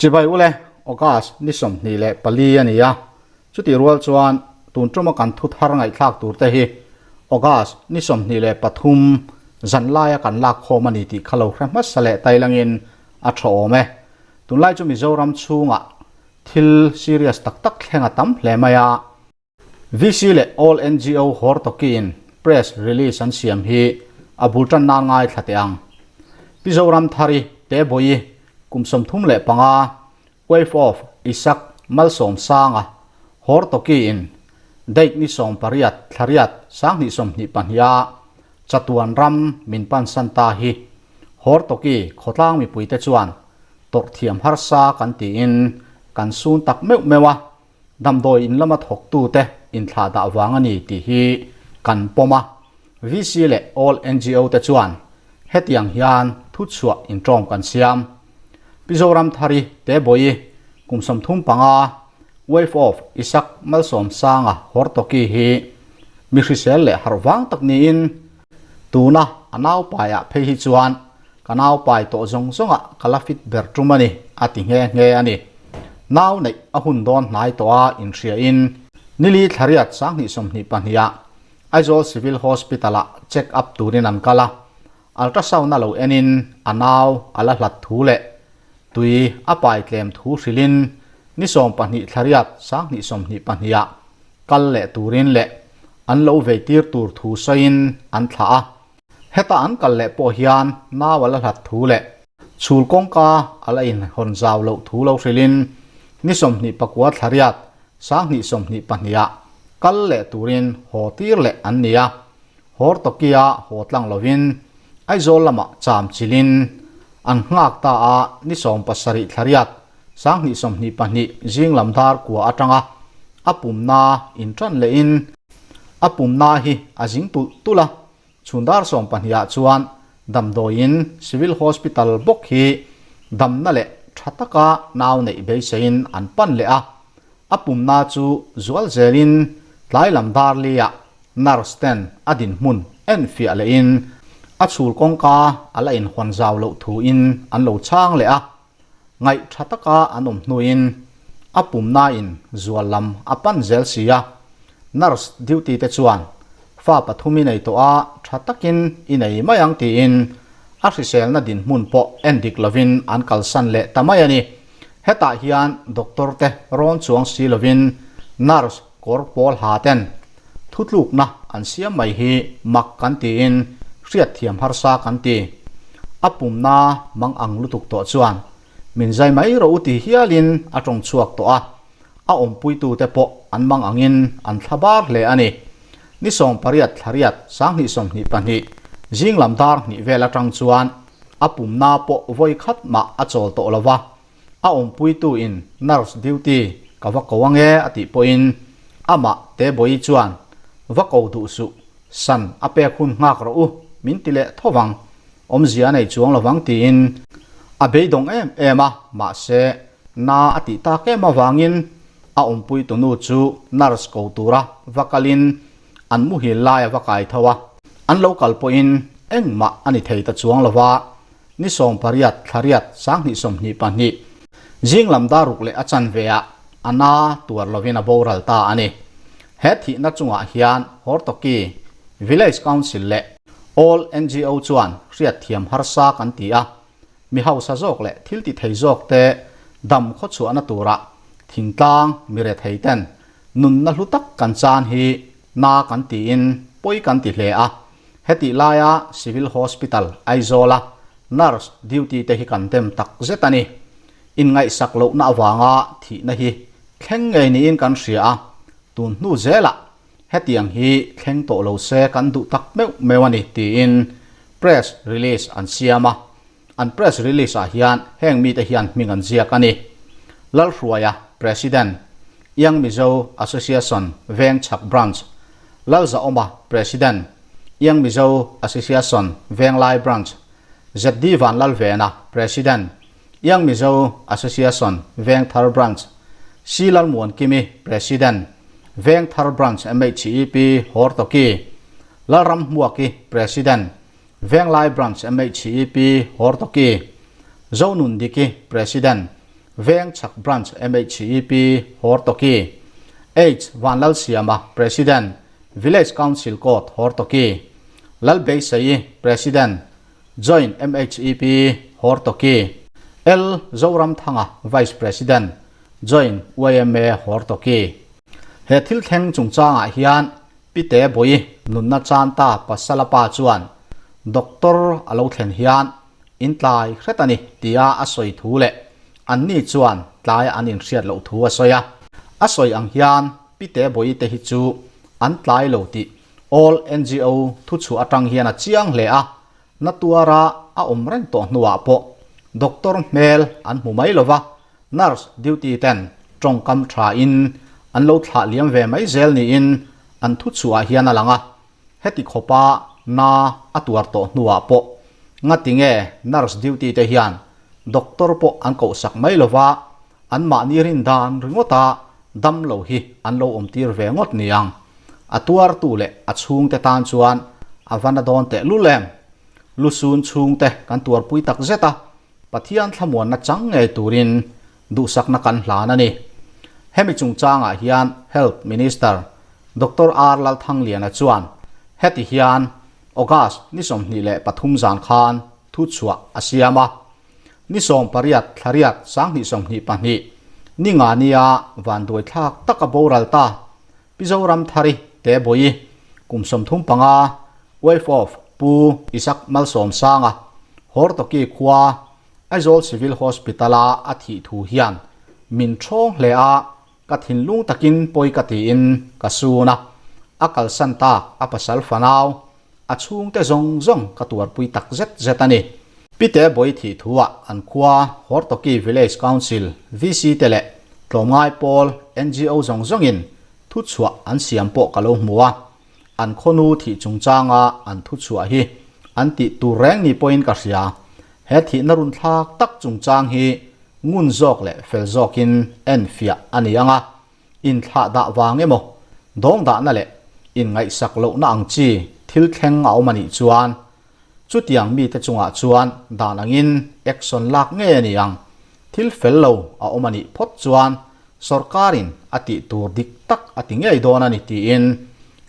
Chibai ule, August ni 24 a ni a, chutih rual chuan tun tuma kan thu thar ngaihthlak tur te hi August ni 23 zan laia kan lak khawm a ni tih kha lo hre hmasa leh tailangin a tha awm e. Tunlai chu Mizoram chhungah thil serious tak tak thleng a tam hle mai a. VC leh All NGO Hortoki-in press release an siam hi a bul tan nan ngaithla teh ang. Pi Zoramthari Tebawi kum 35 Wife of Isak Malsawmsanga Hortoki-in date ni 18 thlariat 2022 a chatuan ram min pansan ta hi Hortoki khawtlang mipuite chuan tawrh thiam harsa kan tiin kan sun tak meuh meuh a. Damdawi in lama thawktute inthlah dah vang a ni tih hi kan pawm a, VC leh All NGO te chuan hetiang hian thuchhuah intawm kan siam. Pi Zoramthari Tebawi kum 35, Wife of Isak Malsawmsanga Hortoki hi mi hrisel leh harh vang tak niin tuna a naupaiah phei hi chuan Ka nau pai tawh zawng zawngah ka la fit ber tum a ni, a ti nghe nghe a ni. Nau neih a hun dawn hnai tawh a inhriain nili thlariat 2022 ah Aizawl Civil Hospital-ah check up turin an kal a, ultrasound a lo enin a nau a la hlat thu leh tui a pai tlem thu hrilhin ni 12 thlariat 2022 ah kal leh turin leh an lo vei tir tur thu sawiin an thlah a. Heta an kal leh pawh hian nau a la hlat thu leh chhul kawngka a la inhawn zau loh thu lo hrilhin ni 29 thlariat 2022 ah kal leh turin haw tir leh an ni a, Hortokia haw tlang lovin Aizawl lamah cham chilhin an nghak ta a, ni 17 thlariat 2022 zing lam dar kua atanga a pumna intan lehin a pumna hi a zing tulh tulh a. Chhun dar 12 ah chuan damdawiin Civil Hospital bawk hi damna leh tha taka nau neih beiseiin an pan leh a, a pumna chu zual zelin tlai lam dar liah nurse ten a dinhmun en fiah lehin a chhul kawngka a la inhawn zau loh thuin an lo chhang leh a, ngaih tha taka an awm hnuin a pumnain zual lam a pan zel si a, nurse duty te chuan fa pathum i nei tawh a, tha takin i nei mai ang tiin a hriselna dinhmun pawh en dik lovin an kalsan leh ta mai a ni. Hetah hian doctor te rawn chuang si lovin nurse kawr pawl ha ten thutlukna an siam mai hi mak kan tiin hriatthiam harsa kan ti. A pumna mang ang lutuk tawh chuan min zai mai rawh u ti hialin a tawng chhuak tawh a, a awmpuitute pawh an mang angin an thla bar hle a ni. Ni 18 thlariat 2022 zing lam dar hnih vel atang chuan a pumna pawh vawi khat mah a chawl tawh lo va, a awmpuitu in nurse duty ka va ko ange a tih pawhin amah Tebawi chuan va ko duh suh, san a pek hun nghak rawh u min ti leh tho vang, awmzia a nei chuang lovang tiin a beidawng em em a, mahse na a tih tak em avangin a awmpuitu nu chu nurse ko tura va kalin an muhil lai a va kai tho a, an lo kal pawhin engmah a ni thei ta chuang lova. Ni 18 thlariat 2022 zing lam dar ruk leh a chanve ah a na tuar lovin a boral ta a ni. He thihna chungah hian Hortoki Village Council leh All NGO chuan hriatthiam harsa kan ti a, mi hausa zawk leh thil ti thei zawk te dam khawchhuahna tura thingtlang mi rethei ten nunna hlu tak kan chan hi na kan tiin pawi kan ti hle a. Hetih laia Civil Hospital, Aizawla nurse duty te hi kan dem tak zet a ni. Inngaihsak lohna avanga thihna hi thleng ngei niin kan hria a, tun hnu zelah hetiang hi thleng tawh lo se kan duh tak meuh meuh a ni tiin press release an siam a. An press release ah hian heng mite hian hming an ziak a ni. Lalhruaia, President, Young Mizo Association Vengchhak Branch, Lalzaawma, President, Young Mizo Association Venglai Branch, ZD Vanlalvena, President, Young Mizo Association Vengthar Branch, C Lalmuankimi, President, Vengthar Branch MHEP Hortoki, Lalramhmuaki, President, Venglai Branch MHEP Hortoki, Zonundiki, President, Vengchhak Branch MHEP, Hortoki, H Vanlalsiama, President, Village Council Court, Hortoki, Lalbeisei, President, Joint MHEP, Hortoki, L Zoramthanga, Vice President, Joint yma Hortoki. He thil thleng chungchangah hian Pite Bawi nunna chanta pasala pa chuan Doctor a lo thlen hian in tlai hret a ni tia a sawi thu leh anni chuan tlai an inhriat loh thu a sawi a. A sawi ang hian Pite Bawi te hi chu an tlai lo tih All NGO thuchhuah atang hian a chiang hle a, na tuara a awm reng tawh hnuah pawh Doctor hmel an hmu mai lova, Nurse duty ten tawngkam tha in an lo thlah liam ve mai zel niin an thu chhuah hian a lang a, heti khawpa na a tuar tawh hnuah pawh ngati nge nurse duty te hian doctor pawh an kohsak mai lova an mahni rin dan ringawta dam lo hi an lo awm tir ve ngawt niang. A tuartu leh a chhungte tan chuan a va na dawn tehlul em? Lusun chhungte kan tuarpui takzet a, Pathian thlamuanna chang ngei turin duhsakna kan hlan a ni. Hemi chungchangah hian Health Minister Doctor R Lalthangliana chuan heti hian August ni 23 zan khan thuchhuah a siam a. Ni 18 thlariat 2022 ni nga nia vanduaithlak taka boral ta Pi Zoramthari Tebawi kum 35 Wife of Pu Isaac Malsawmsanga, Hortoki khua Aizawl Civil Hospital-a a thih thu hian min thawng hle a, ka thinlung takin pawi ka tiin ka sun a, a kalsan tak a pasal fanau, a chhungte zawng zawng ka tuarpui tak zet zet a ni. Pite Bawi thih thuah an khua Hortoki Village Council, VC te leh tlawmngai pawl NGO zawng zawngin thuchhuah an siam pawh ka lo hmu a. An khawnu thih chungchanga an thuchhuah hi an tih tur reng ni pawhin ka hria. He thihna runthlak tak chungchang hi ngun zawk leh fel zawkin enfiah a ni ang a, inthlah dah vang emaw, dawng dahna leh inngaihsak lohna ang chi thil thleng a awm a nih chuan chutiang mite chungah chuan dan angin action lak ngei a ni ang. Thil fel lo a awm a nih phawt chuan Sorkarin a tih tur dik tak a ti ngei dawn a ni tiin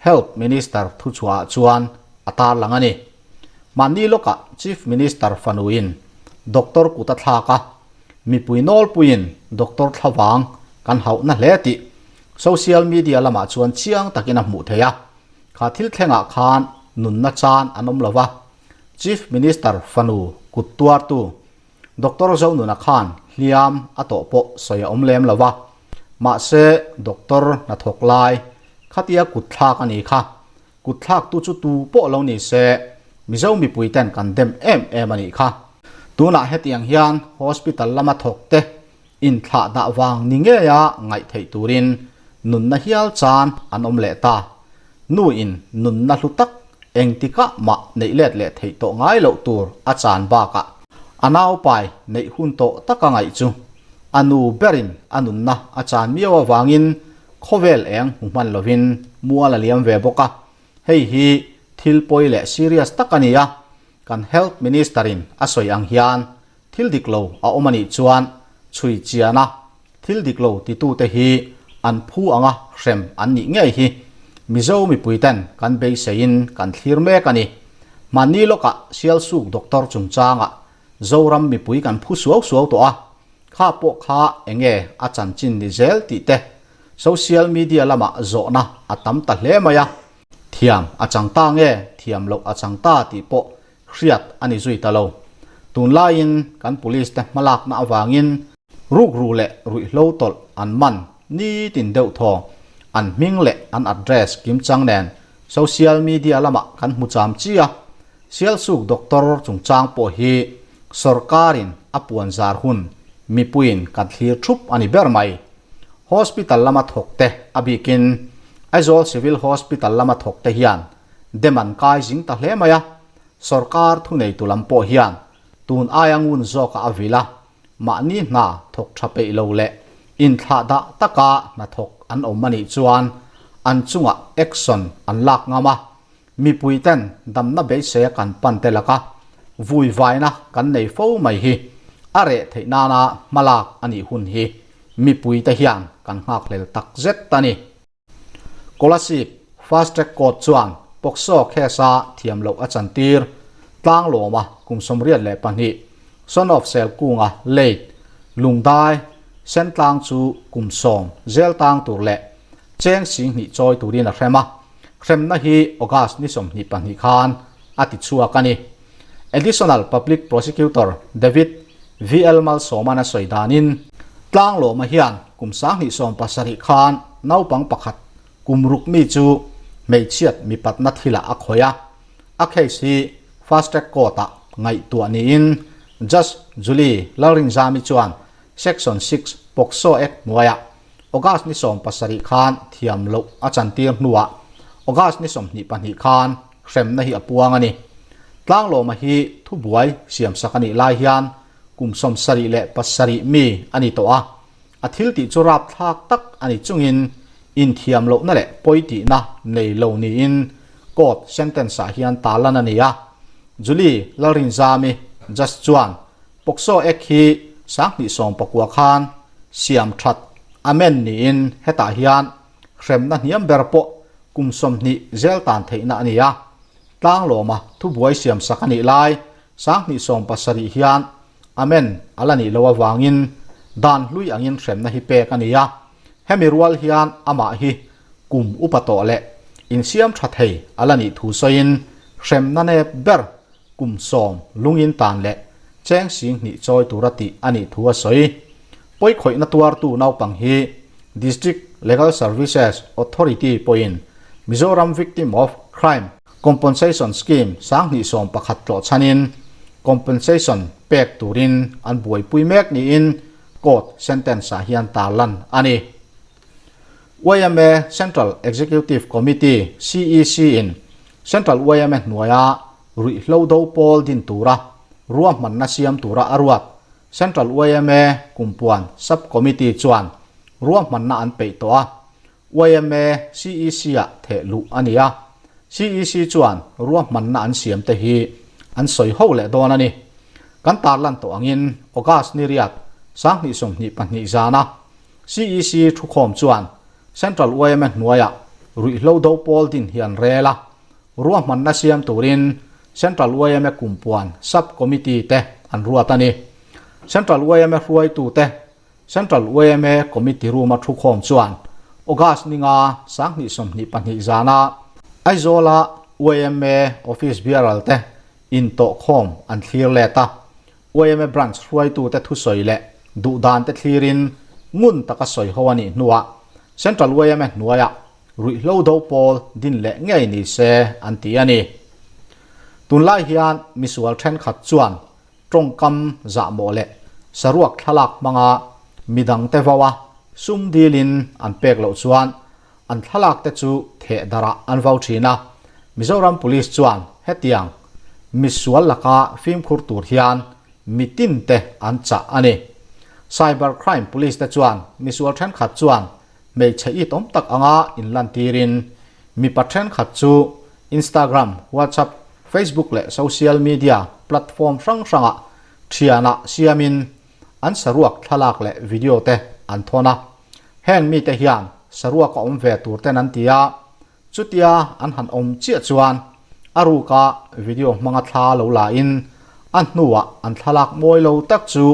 Health Minister thuchhuahah chuan a tarlang a ni. Mahni lawkah Chief Minister fanuin Doctor kut a thlak a, mipui nawlpuiin Doctor thlavang kan hauhna hle tih social media lamah chuan chiang takin a hmuh theih a. Kha thil thlengah khan nunna chan an awm lo va, Chief Minister fanu kut tuartu Doctor Zonuna khan hliam a tawh pawh sawi a awm lem lo va, mahse doctor hnathawk lai khatia kut thlak a ni kha. Kut thlak tu chu tu pawh lo ni se Mizo mipui ten kan dem em em a nih kha. Tunah hetiang hian hospital lama thawk te inthlah dah vang ni ngeia ngaih theih turin nunna hial chan an awm leh ta. Nu in nunna hlu tak engtikah mah neih let leh theih tawh ngai loh tur a chan bakah a naupai neih hun tawh taka ngaih chu a nu berin a nunna a chan miau avangin khawvel eng hmu hman lovin mual a liam ve bawk a. Hei hi thil pawi leh serious tak a ni a, kan Health Minister in a sawi ang hian thil dik lo a awm a nih chuan chhui chian a Thil dik lo titute hi an phu anga hrem an nih ngei hi Mizo mipuiten kan beiseiin kan thlir mek a ni. Hmanni lawkah Sialsuk Doctor chungchangah Zoram mipui kan phu suau suau tawh a, kha pawh kha enge a chanchin ni zel tih te social media lamah zawhna a tam ta hle mai a, thiam a chang ta nge thiam loh a chang ta tih pawh hriat a ni zui ta lo. Tunlaiin kan police te hmalakna avangin Rukru leh ruihhlo tawlh an man nitin deuh thaw, an hming leh an address kimchang nen social media lamah kan hmu cham chi a, Sialsuk doctor chungchang pawh hi sorkarin a puan zar hun mipuiin kan thlir thup a ni ber mai. Hospital lama thawk te a bikin Aizawl Civil Hospital lama thawk te hian dem an kai zing ta hle mai a, sorkar thuneitu lam pawh hian tun aia ngun zawka a vil a, Mahni hna thawk tha peih lo leh inthlah dah taka hnathawk an awm a nih chuan an chungah action an lak ngam a, mipui ten damna beiseia kan pan te laka vui vaina kan nei fo mai hi a reh theih nana hmalak a nih hun hi mipuite hian kan nghakhlel tak zet a ni. Kolasib Fast Track Court chuan POCSO case-a thiam loh a chantir Tlanglawma kum 82, Son of Selkunga late Lungdai Sentlang chu kum 10 zel tang tur leh cheng 2000 chawi turin a hrem a, hremna hi August ni 22 khan a ti chhuak a ni. Additional Public Prosecutor David VL Malsawman a sawi danin, Tlanglawma hian kum 2017 khan naupang pakhat kum ruk mi chu hmeichhiat mipatna thilah a khawih a, a case hi Fast Track Court-ah ngaihtuah niin Judge Julie Lalrinzami chuan Section 6 POCSO Act hnuaiah August ni 17 khan thiam loh a chantir hnuah August ni 22 khan hremna hi a puang a ni. Tlanglawma hi thubuai siamsak a nih lai hian kum 77 mi a ni tawh a, a thil tih chu rapthlak tak a ni chungin inthiam lohna leh pawi tihna nei lo niin court sentence ah hian tarlan a ni a. Julie Lalrinzami Judge chuan POCSO Act hi 2019 khan siam that amend niin hetah hian hremna hniam ber pawh kum 20 zel tan theihna a ni a. Tlanglawma thubuai siamsak a nih lai 2017 hian amend a la nih loh avangin dan hlui angin hremna hi pek a ni a. Hemi rual hian amah hi kum upa tawh leh insiam tha thei a la nih thu sawiin hremna nep ber kum 10 lungin tan leh cheng 2000 chawi tura tih a nih thu a sawi. Pawikhawihna tuartu naupang hi District Legal Services Authority pawhin Mizoram Victim of Crime Compensation Scheme 2011 tlawh chhanin compensation pek turin an buaipui mek niin court sentence ah hian tarlan a ni. YMA Central Executive Committee, CEC, in Central YMA hnuaia ruihhlo do pawl din tura ruahmanna siam tura a ruat Central YMA kumpuan Sub-Committee chuan ruahmanna an peih tawh a, YMA CEC ah theh luh a ni a. CEC chuan ruahmanna an siam te hi an sawi ho leh dawn a ni. Kan tarlan tawh angin August ni riat 2022 zana CEC thukhawm chuan Central YMA hnuaiah ruihhlo do pawl din hi an rel a, ruahmanna siam turin Central YMA kumpuan Sub-Committee te an ruat a ni. Central YMA hruaitute Central YMA Committee room-a thukhawm chuan August ni nga 2022 zana Aizawla YMA Office Bearer te intawhkhawm an thlir let a, YMA Branch hruaitute thusawi leh duhdan te thlirin ngun taka sawi ho a nih hnuah Central YMA hnuaiah ruihhlo do pawl din leh ngei ni se an ti a ni. Tunlai hian misual thenkhat chuan tawngkam zahmawh leh saruak thlalak hmanga midangte vaua sum dilin an pek loh chuan an thlalak te chu theh darah an vau thin a. Mizoram Police chuan hetiang misual laka fimkhur tur hian mitin te an chah a ni. Cyber Crime Police te chuan misual thenkhat chuan hmeichhe it awm tak anga inlan tirin mipa thenkhat chu Instagram, WhatsApp, Facebook leh social media platform hrang hrangah thianah siamin an saruak thlalak leh video te an thawn a. Heng mite hian saruak a awm ve tur ten an ti a, chutia an han awm chiah chuan a ruka video hmanga thla lo la in a hnuah an thlalak mawi lo tak chu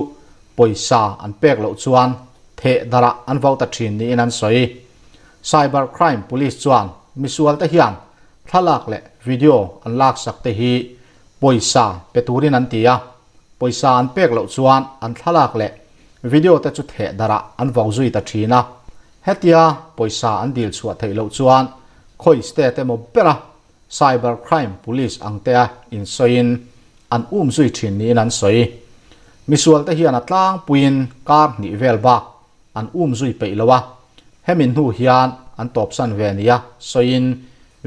pawisa an pek loh chuan theh darah an vau ta thin niin an sawi. Cyber Crime Police chuan misual te hian thlalak leh video an laksak te hi pawisa pe turin an ti a, pawisa an pek loh chuan an thlalak leh video te chu theh darah an vau zui ta thin a. Hetia pawisa an dil chhuah theih loh chuan khawi state emaw bera Cyber Crime Police ang te a insawiin an um zui thin niin an sawi. Misual te hian a tlangpuiin kar hnih vel bak an um zui peih lo a, hemi hnu hian an tawpsan ve nia sawiin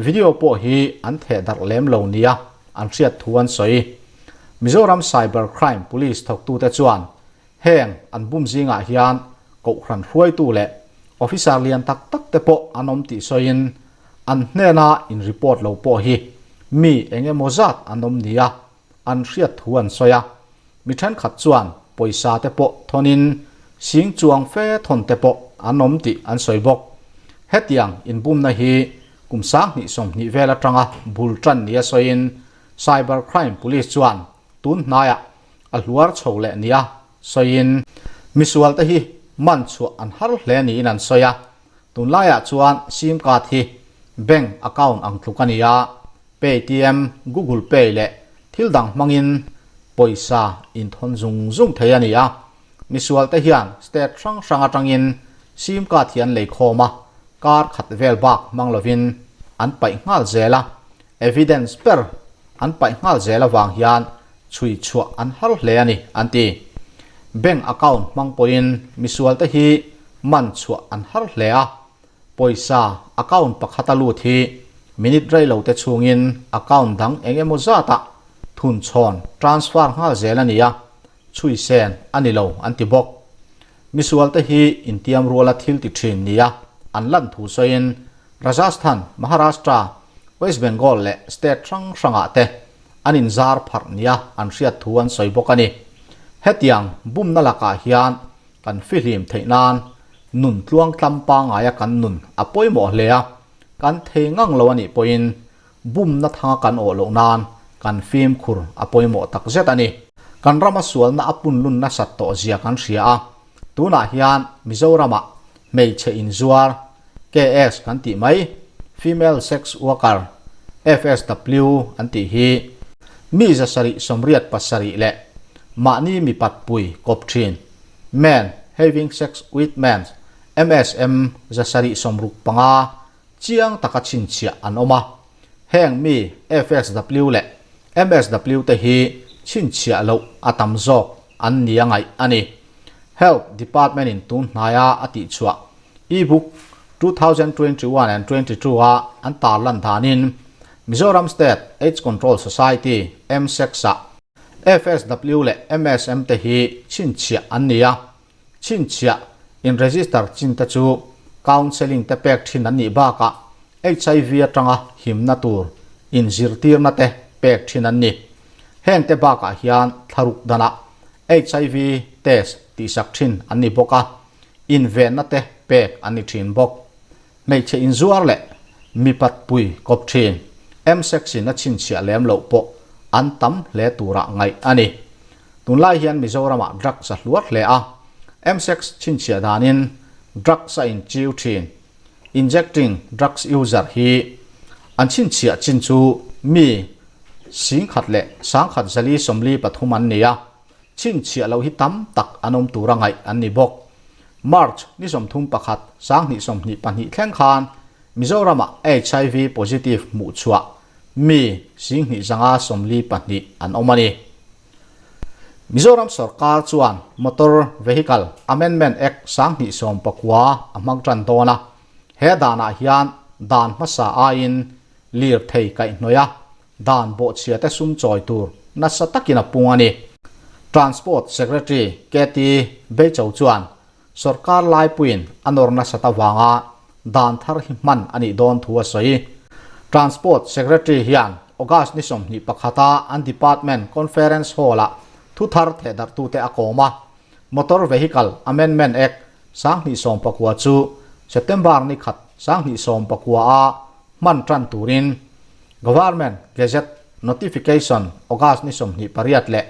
video pawh hi an theh darh lem lo nia an hriat thu an sawi. Mizoram Cyber Crime Police thawktute chuan heng an bum zingah hian kohhran hruaitu leh officer lian tak tak te pawh an awm tih sawiin an hnena in report lo pawh hi mi eng emaw zat an awm nia an hriat thu an sawi a. Mi thenkhat chuan pawisa te pawh thawnin sing chuang fe thawn te pawh an awm tih an sawi bawk. Hetiang inbumna hi kum 2020 vel atanga bul tan nia sawiin Cyber Crime Police chuan tun hnaiah a hluar chho leh nia sawiin misual te hi man chhuah an har hle niin an sawi a. Tunlaiah chuan sim card hi bank account ang tluk a ni a, Paytm, Google Pay leh thil dang hmangin pawisa inthawn zung zung thei a ni a. Misual te hian state hrang hrang atangin sim card hi an lei khawm a, kar khat vel bak hmang lovin an paih nghal zel a, evidence ber an paih nghal zel avang hian chhui chhuah an har hle a ni, an ti. Bank account hmang pawhin misual te hi man chhuah an har hle a, pawisa account pakhata lut hi minute rei lo te chhungin account dang eng emaw zatah thunchhawn, transfer, nghal zel a ni a, chhui sen a ni lo, an ti bawk. Misual te hi intiam ruala thil ti thin nia an lan thu sawiin Rajasthan, Maharashtra, West Bengal leh state hrang hrangah te an inzar pharh nia an hriat thu an sawi bawk a ni. Hetiang bumna lakah hian kan fihlim theih nan nun tluang tlam pangaia kan nun a pawimawh hle a, kan thei ngang lo a nih pawhin bumna thanga kan awh loh nan kan fimkhur a pawimawh tak zet a ni. Kan rama sualna a punlun nasat tawh zia kan hria a, tunah hian Mizoramah hmeichhe inzuar, KS kan tih mai, Female Sex Worker, FSW, an tih hi mi 787 leh mahni mipatpui kawp thin, Men Having Sex With Men, MSM, 765 chiang taka chhinchhiah an awm a. Heng mi FSW leh MSW te hi chhinchhiah loh a tam zawk an ni a ngaih a ni. Health Department in tun hnaia a tihchhuah E-book 2021 and 22 a an tarlan danin Mizoram State AIDS Control Society, MSECS, ah FSW leh MSM te hi chhinchhiah an ni a. Chhinchhiah in register chin te chu counselling te pek thin an nih bakah HIV atanga himna tur inzirtirna te pek thin an ni. Heng te bakah hian thlaruk danah HIV test tihsak thin an ni bawk a, invenna te pek an ni thin bawk. Hmeichhe inzuar leh mipat pui kawp thin M-sex in a chhinchhiah lem loh pawh an tam hle turah ngaih a ni. Tunlai hian Mizoramah drugs a hluar hle a, M-sex chhinchhiah danin drugs a inchiu thin. Injecting drugs user hi an chhinchhiah chin chu mi 11,143 an ni a, chhinchhiah loh hi tam tak an awm tura ngaih an ni bawk. March ni 31, 2022 thleng khan Mizoramah HIV positive hmuhchhuah mi 2542 an awm a ni. Mizoram sorkar chuan Motor Vehicle Amendment Act 2019 a hmang tan dawn a, he danah hian dan hmasa aiin lirthei kaihhnawih a dan bawhchhia te sum chawi tur nasa takin a pung a ni. Transport Secretary KT Beichou chuan sorkar laipuiin a nawr nasat avanga dan thar hi hman a nih dawn thu a sawi. Transport Secretary hian August ni 21 a an department conference hall-ah thu thar thehdarhtute a kawm a, Motor Vehicle Amendment Act 2019 chu September ni khat 2019 a hman tan turin Government Gazette Notification August ni 28 leh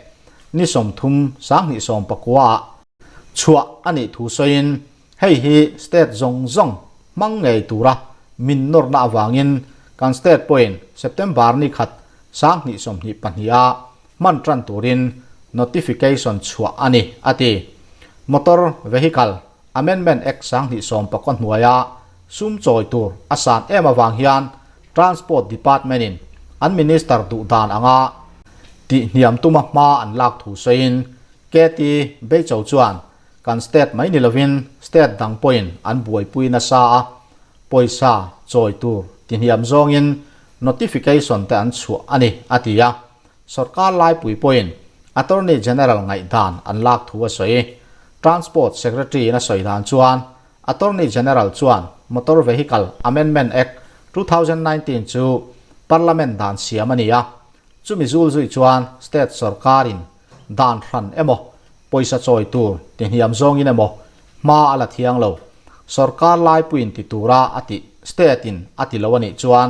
ni 30 2019 ah chhuah a nih thu sawiin hei hi state zawng zawng hmang ngei tura min nawrna avangin kan state pawhin September ni khat 2022 ah hman tan turin notification chhuah a ni, a ti. Motor Vehicle Amendment Act 2019 hnuaia sum chawi tur a san em avang hian Transport Department in an Minister duh dan anga tihhniam tuma hma an lak thu sawiin KT Beichou chuan kan state mai ni lovin state dang pawhin an buaipui nasa a, pawisa chawi tur tihhniam zawngin notification te an chhuah a ni, a ti a. Sorkar laipui pawhin Attorney General ngaihdan an lak thu a sawi. Transport Secretary in a sawi dan chuan Attorney General chuan Motor Vehicle Amendment Act 2019 chu Parliament dan siam a ni a, chumi zul zui chuan state sorkarin dan hran emaw pawisa chawi tur ti hniam zawngin emaw hma a la thiang lo. Sorkar laipuiin ti tura a tih state in a ti lo a nih chuan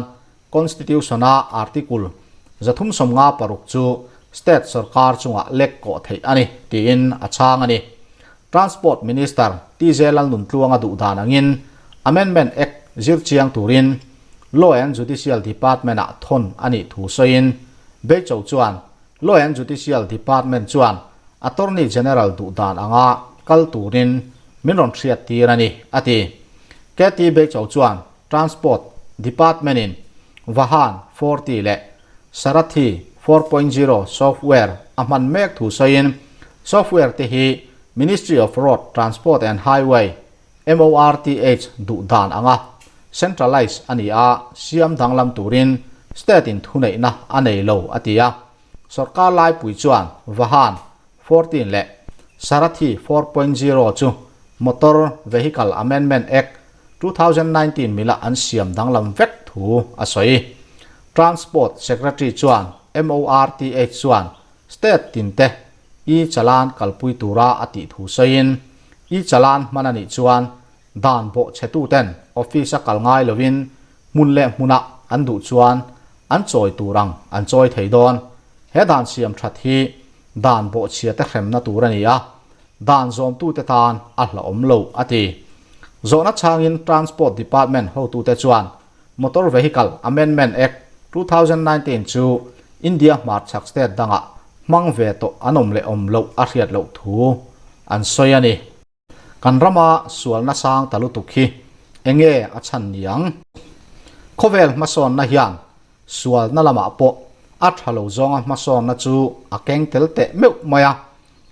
Constitution-a Article 356 chu state sorkar chungah lek kawh theih a ni tiin a chhang a ni. Transport Minister TJ Lalnuntluanga duh dan angin Amendment Act zir chiang turin Law and Judicial Department-ah thawn a nih thu sawiin Beichou chuan Law and Judicial Department chuan Attorney General duh dan anga kal turin min rawn hriat tir a ni, a ti. KT Beichou chuan Transport Department-in Vahan 40 leh Sarathi 4.0 software a hman mek thu sawiin software te hi Ministry of Road Transport and Highway, MORTH, duh dan anga centralise a ni a, siam danglam turin state-in thuneihna a nei lo, a ti a. Sorkar laipui chuan Vahan 14 leh Sarathi 4.0 chu Motor Vehicle Amendment Act, 2019 mila an siam danglam vek thu a sawi. Transport Secretary chuan MORTH chuan State tinte e-challan kalpui tura a tih thu sawiin, e-challan hman a nih chuan dan bawhchhetuten office-a kal ngai lovin hmun leh hmunah an duh chuan an chawi tur ang an chawi thei dawn. He dan siam that hi dan bawhchhiate hremna tur a ni a, dan zawmtute tan a hlauhawm lo, a ti. Zawhna chhangin Transport Department hotute chuan Motor Vehicle Amendment Act, 2019 chu India hmarchhak state dangah hmang ve tawh an awm leh awm loh a hriat loh thu an sawi a ni. Kan rama sualna sang ta lutuk hi enge a chhan ni ang? Khawvel hmasawnna hian sualna lamah pawh a tha lo zawnga hmasawnna chu a keng tel teh meuh mai a,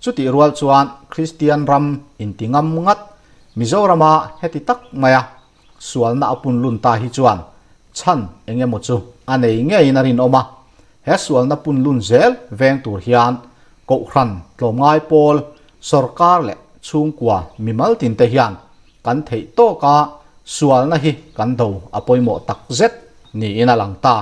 chutih rual chuan Kristian ram inti ngam ngat Mizorama heti tak maia Sualna a punlun ta hi chuan chhan eng emaw chu a nei ngeiin a rinawm a, he sualna punlun zel veng tur hian Kohhran, tlawmngai pawl, sawrkar leh chhungkua mimal tinte hian kan theih tawka sualna hi kan do a pawimawh tak zet niin a lang ta.